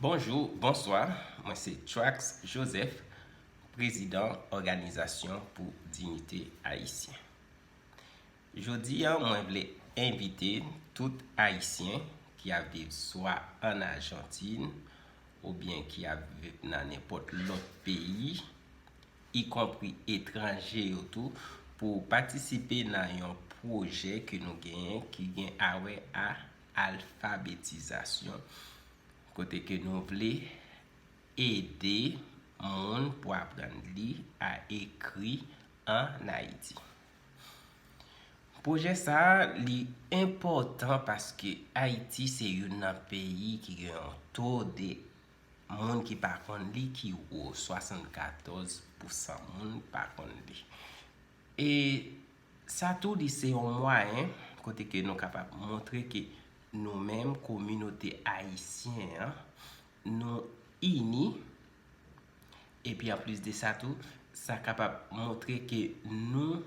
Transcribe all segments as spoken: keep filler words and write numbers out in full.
Bonjou, bonswa, mwen se Trax Joseph, prezidan Òganizasyon pou Diyite Ayisyen. Jodi a, mwen vle envite tout Ayisyen ki ap viv swa ann Ajantin oubyen ki ap viv nan nenpòt lòt peyi, ikonpri etranje yo tou, pou patisipe nan yon pwojè ke nou genyen ki gen a wè a alfabetizasyon, kote ke nou vle ede moun pou aprann li a ekri ann Ayiti. Pwojè sa a, li enpòtan paske Ayiti se youn nan peyi ki gen yon to de moun ki pa konn li ki wo, swasannkatòz pousan moun pa konn li. E sa tou, li se yon mwayen kote ke nou kapab montre ke nou menm, kominote ayisyen an, nou ini. Epi anplis de sa tou, sa kapab montre ke nou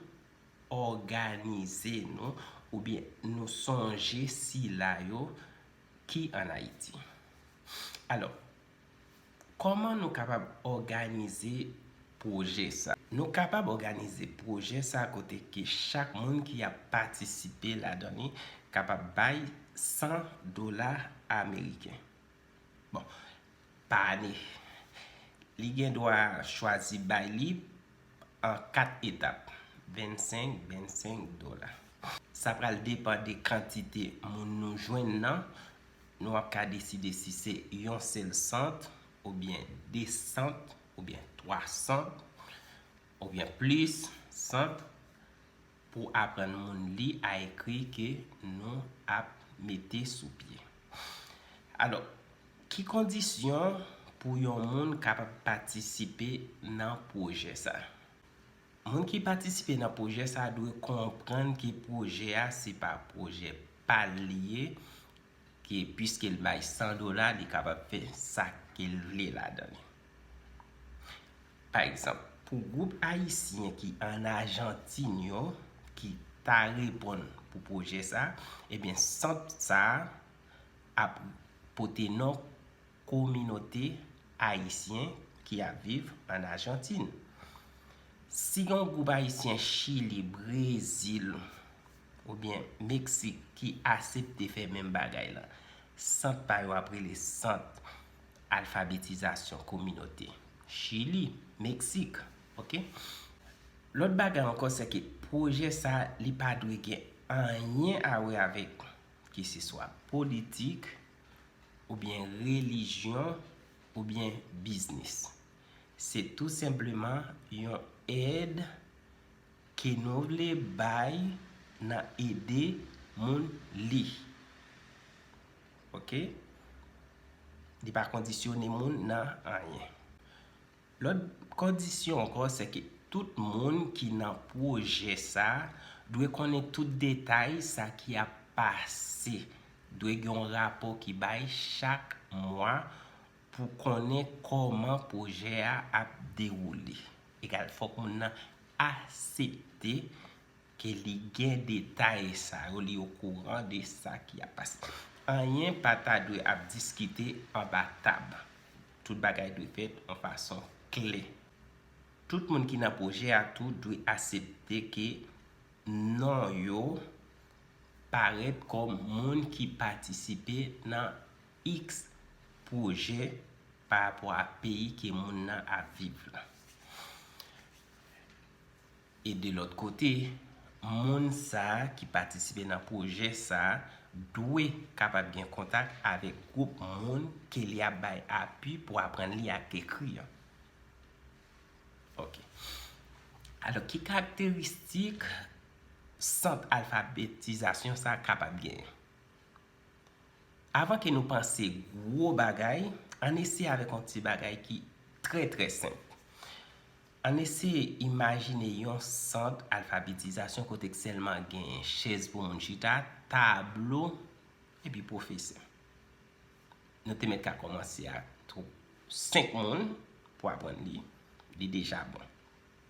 òganize nou, oubyen nou sonje sila yo ki ann Ayiti. Alò, kòman nou kapab òganize pwojè sa? Nou kapab òganize pwojè sa kote ke chak moun ki ap patisipe ladan li kapab bay san dola ameriken. Bon, pa ane. Li gen dwa chwazi bay li an kat etap, vennsenk, vennsenk dola. Sa pral depann de kantite moun nou jwenn nan. Nou ap ka deside si se yon sèl sant, oubyen de sant, oubyen twa sant, oubyen plis sant pou aprann moun li a ekri ke nou ap mete sou pye. Alò, ki kondisyon pou yon moun kapab patisipe nan pwojè sa? Moun ki patisipe nan pwojè sa dwe konprann ke pwojè a se pa pwojè pa l li ye, ke piske l bay san dola, li kapab fè sa ke l vle ladan li. Pa egzanp, pou gwoup ayisyen ki ann Ajantin yo, ki ta reponn pou pwojè sa, ebyen, sant sa a ap pote non kominote ayisyen ki ap viv ann Ajantin. Si yon gwoup ayisyen Chili, Brezil, oubyen Meksik ki asepte fè menm bagay la, sant pa yo ap rele sant alfabetizasyon kominote Chili, Meksik, oke? Lòt bagay ankò, se ke pwojè sa, li pa dwe gen anyen a wè avèk keseswa politik, oubyen relijyon, oubyen biznis. Se tou senpleman yon èd ke nou vle bay nan ede moun li. Oke? Li pa kondisyone moun nan anyen. Lòt kondisyon ankò, se ke tout moun ki nan pwojè sa a dwe konnen tout detay sa ki ap pase. Dwe gen yon rapò ki bay chak mwa pou konnen kòman pwojè a ap dewoule. Egal, fòk moun nan asepte ke li gen detay sa yo, li okouran de sa ki ap pase. Anyen pa ta dwe ap diskite anba tab. Tout bagay dwe fèt an fason klè. Tout moun ki nan pwojè a tou dwe asepte ke non yo parèt kòm moun ki patisipe nan iks pwojè pa rapò a peyi ke moun nan ap viv la. E de lòt kote, moun sa a ki patisipe nan pwojè sa a dwe kapab gen kontak avèk gwoup moun ke li ap bay apui pou aprann li ak ekri an. Oke. Alò, ki karakteristik sant alfabetizasyon sa a kapab genyen? Avan ke nou panse gwo bagay, ann eseye avèk yon ti bagay ki trè, trè senp. Ann eseye imajine yon sant alfabetizasyon kote k sèlman genyen chèz pou moun chita, tablo, epi pwofesè. Nou te mèt ka kòmanse ak senk moun pou aprann li, li deja bon.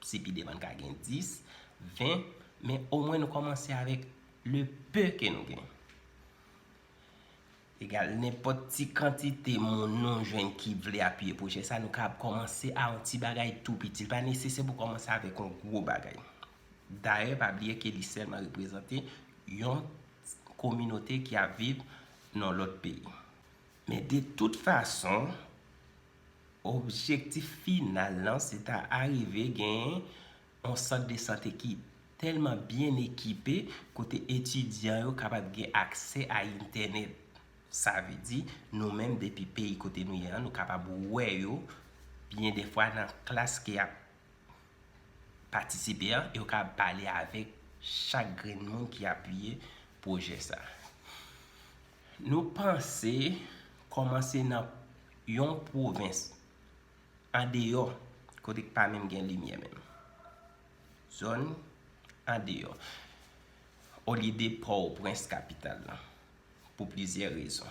Si pi devan, n ka gen dis, ven, men omwen nou kòmanse avèk le peu ke nou gen. Egal nenpòt ti kantite moun nou jwenn ki vle apiye pwojè sa, nou kapab kòmanse a yon ti bagay tou piti. Li pa nesesè pou kòmanse avèk yon gwo bagay. Dayè, pa bliye ke li sèlman reprezante yon kominote ki ap viv nan lòt peyi. Men de tout fason, objektif final lan se ta arive gen yon sant de sante ki tèlman byen ekipe kote etidyan yo kapab gen aksè a entènèt. Sa vle di, nou menm depi peyi kote nou ye an, nou kapab wè yo byen de fwa nan klas ke y ap patisipe an, e yo kapab pale avèk chak grenn moun ki apiye pwojè sa. Nou panse kòmanse nan yon pwovens andeyò, kote k pa menm gen limyè menm. Zòn andeyò, olye de Pòtoprens, kapital lan, pou plizyè rezon.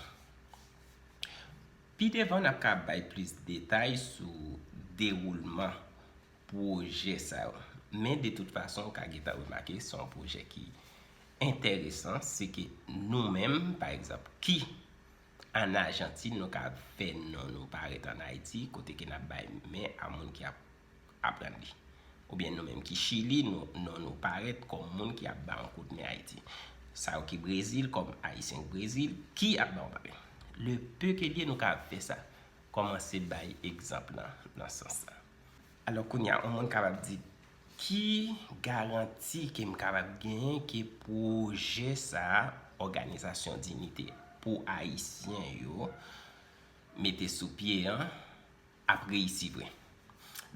Pi devan, n ap ka bay plis detay sou dewoulman pwojè sa yo. Men de tout fason, w ka gentan remake, se yon pwojè ki enteresan, se ke nou menm, pa egzanp, ki ann Ajantin, nou ka fè non nou parèt ann Ayiti, kote ke n ap bay men a moun ki ap aprann li. Oubyen nou menm ki Chili, nou, non nou parèt kòm moun ki ap bay yon kout men Ayiti. Sa yo ki Brezil, kòm Ayisyen k Brezil, ki ap bay yon papye. Le peu que l ye, nou ka fè sa. Kòmanse bay egzanp lan nan sans sa. Alò, kounye a, yon moun kapab di, ki garanti ke m kapab genyen ke pwojè sa a, òganizasyon Dinite pou Ayisyen yo mete sou pye an, ap reyisi vre?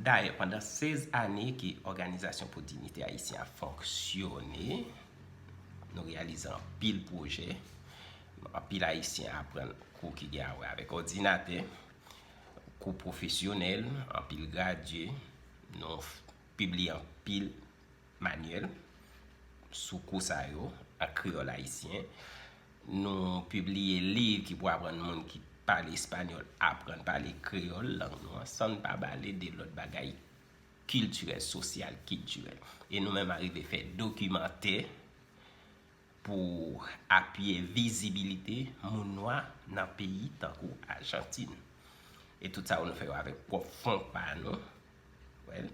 Dayè, pandan sèz ane ke Òganizasyon pou Dinite Ayisyen ap fonksyone, nou reyalize anpil pwojè. Anpil Ayisyen aprann kou ki gen a wè avèk òdinatè, kou pwofesyonèl, anpil gradye, nou f-, pibliye anpil manyèl sou kou sa yo an kreyòl ayisyen. Nou pibliye liv ki pou aprann moun ki pale espanyòl aprann pale kreyòl, lang nou an, san n pa pale de lòt bagay kiltirèl, sosyal, kiltirèl. E nou menm arive fè dokimantè pou apiye vizibilite moun nwa nan peyi tankou Ajantin. E tout sa yo nou fè yo avèk pwòp fon pa nou. Well,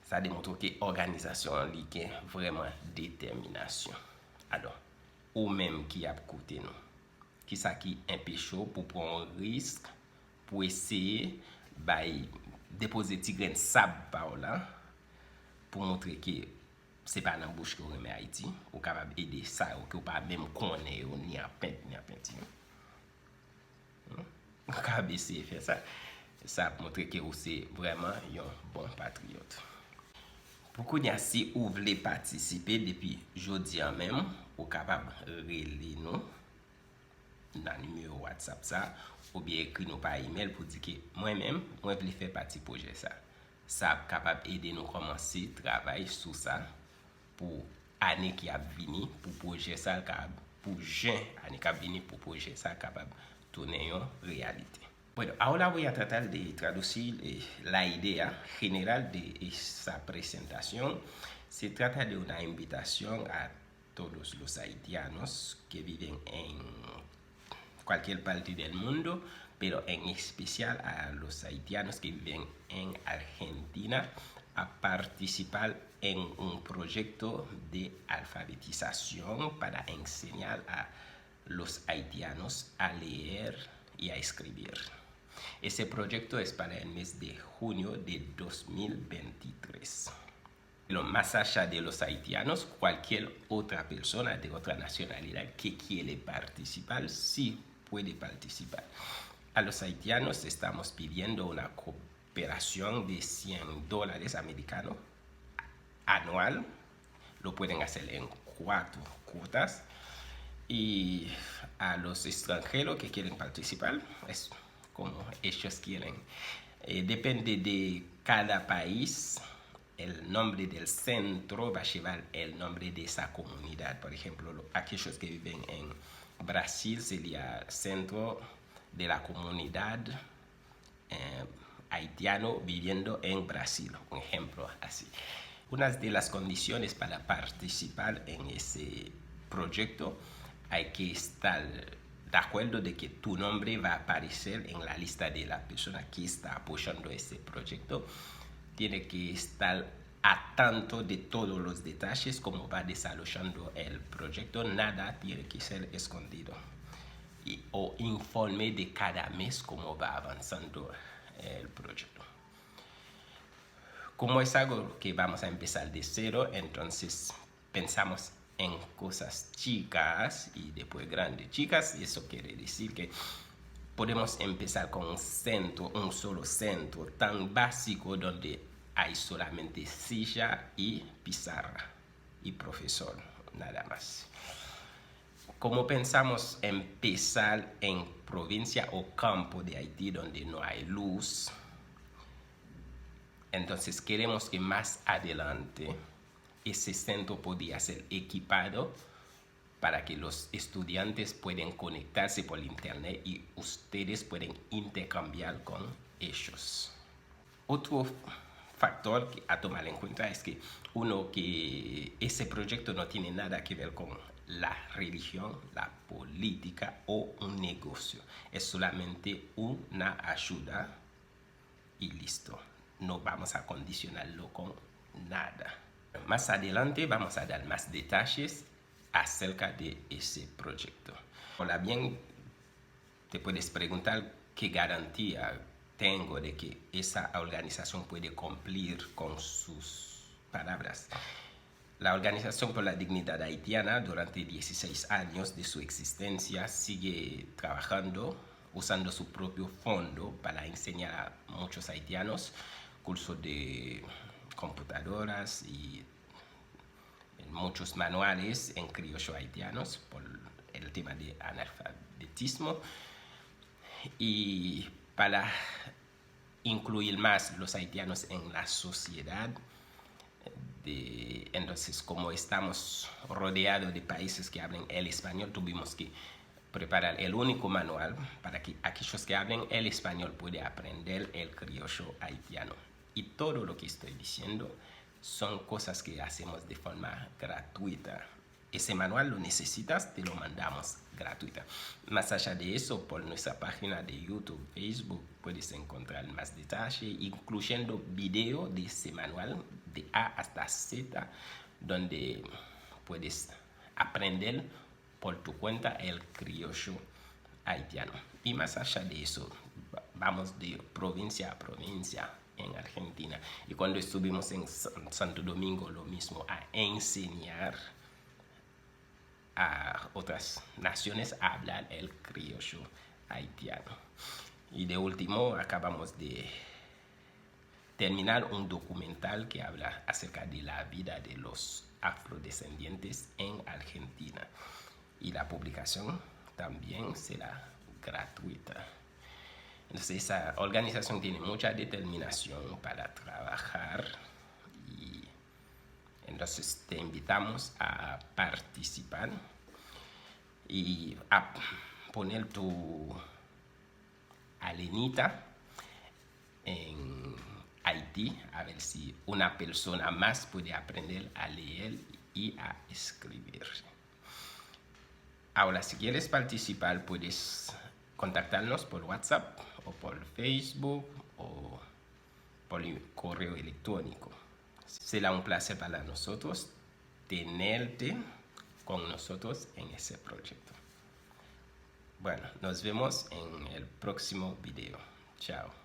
sa demontre ke òganizasyon an li gen vrèman detèminasyon. Alò, ou menm ki ap koute nou, kisa ki enpeche w pou pran yon risk, pou eseye bay, depoze ti grenn sab pa w la, pou montre ke se pa nan bouch ke w renmen Ayiti, ou kapab ede sa yo ke w pa menm konnen yo, ni an pent, ni an penti. Hmm? Ou kapab eseye fè sa. Sa ap montre ke ou se vrèman yon bon patriyòt. Pou kounye a, si ou vle patisipe depi jodi a menm, ou kapab rele nou nan nimewo WhatsApp sa, oubyen ekri nou pa imèl pou di ke mwen menm, mwen vle fè pati pwojè sa. Sa ap kapab ede nou kòmanse travay sou sa pou ane ki ap vini, pou pwojè sa kapab, pou jen ane k ap vini, pou pwojè sa kapab tounen yon reyalite. Bueno, ahora voy a tratar de traducir, eh, la idea general de esa presentación. Se trata de una invitación a todos los haitianos que viven en cualquier parte del mundo, pero en especial a los haitianos que viven en Argentina, a participar en un proyecto de alfabetización para enseñar a los haitianos a leer y a escribir. Ese proyecto es para el mes de junio de dos mil veintitrés. Bueno, más allá de los haitianos, cualquier otra persona de otra nacionalidad que quiere participar, sí puede participar. A los haitianos estamos pidiendo una cooperación de cien dólares americanos anual. Lo pueden hacer en cuatro cuotas. Y a los extranjeros que quieren participar, es como ellos quieren. Eh, depende de cada país, el nombre del centro va a llevar el nombre de esa comunidad. Por ejemplo, lo, aquellos que viven en Brasil sería Centro de la Comunidad eh, Haitiano Viviendo en Brasil, un ejemplo así. Unas de las condiciones para participar en ese proyecto, hay que estar acuerdo de que tu nombre va a aparecer en la lista de la persona que está apoyando este proyecto, tiene que estar al tanto de todos los detalles, cómo va desarrollando el proyecto, nada tiene que ser escondido. Y, o informe de cada mes cómo va avanzando el proyecto. Como es algo que vamos a empezar de cero, entonces pensamos en cosas chicas y después grandes. Chicas, eso quiere decir que podemos empezar con un centro, un solo centro tan básico donde hay solamente silla y pizarra y profesor, nada más. Como pensamos empezar en provincia o campo de Haití donde no hay luz, entonces queremos que más adelante ese centro podría ser equipado para que los estudiantes puedan conectarse por internet y ustedes pueden intercambiar con ellos. Otro factor que a tomar en cuenta es que uno que ese proyecto no tiene nada que ver con la religión, la política o un negocio. Es solamente una ayuda y listo. No vamos a condicionarlo con nada. Más adelante vamos a dar más detalles acerca de ese proyecto. Ahora bien, te puedes preguntar qué garantía tengo de que esa organización puede cumplir con sus palabras. La Organización por la Dignidad Haitiana, durante dieciséis años de su existencia, sigue trabajando usando su propio fondo para enseñar a muchos haitianos cursos de computadoras y muchos manuales en criollo haitianos por el tema de analfabetismo y para incluir más los haitianos en la sociedad. De, entonces, como estamos rodeados de países que hablan el español, tuvimos que preparar el único manual para que aquellos que hablen el español puedan aprender el criollo haitiano. Y todo lo que estoy diciendo son cosas que hacemos de forma gratuita. Ese manual lo necesitas, te lo mandamos gratuita. Más allá de eso, por nuestra página de YouTube, Facebook, puedes encontrar más detalle, incluyendo video de ese manual de A hasta Z, donde puedes aprender por tu cuenta el criollo haitiano. Y más allá de eso, va- vamos de provincia a provincia en Argentina. Y cuando estuvimos en Sa- Santo Domingo, lo mismo, a enseñar a otras naciones a hablar el criollo haitiano. Y de último, acabamos de terminar un documental que habla acerca de la vida de los afrodescendientes en Argentina. Y la publicación también será gratuita. Entonces, esa organización tiene mucha determinación para trabajar y entonces te invitamos a participar y a poner tu arenita en Haití, a ver si una persona más puede aprender a leer y a escribir. Ahora, si quieres participar, puedes contactarnos por WhatsApp o por Facebook o por correo electrónico. Será un placer para nosotros tenerte con nosotros en ese proyecto. Bueno, nos vemos en el próximo video. Chao.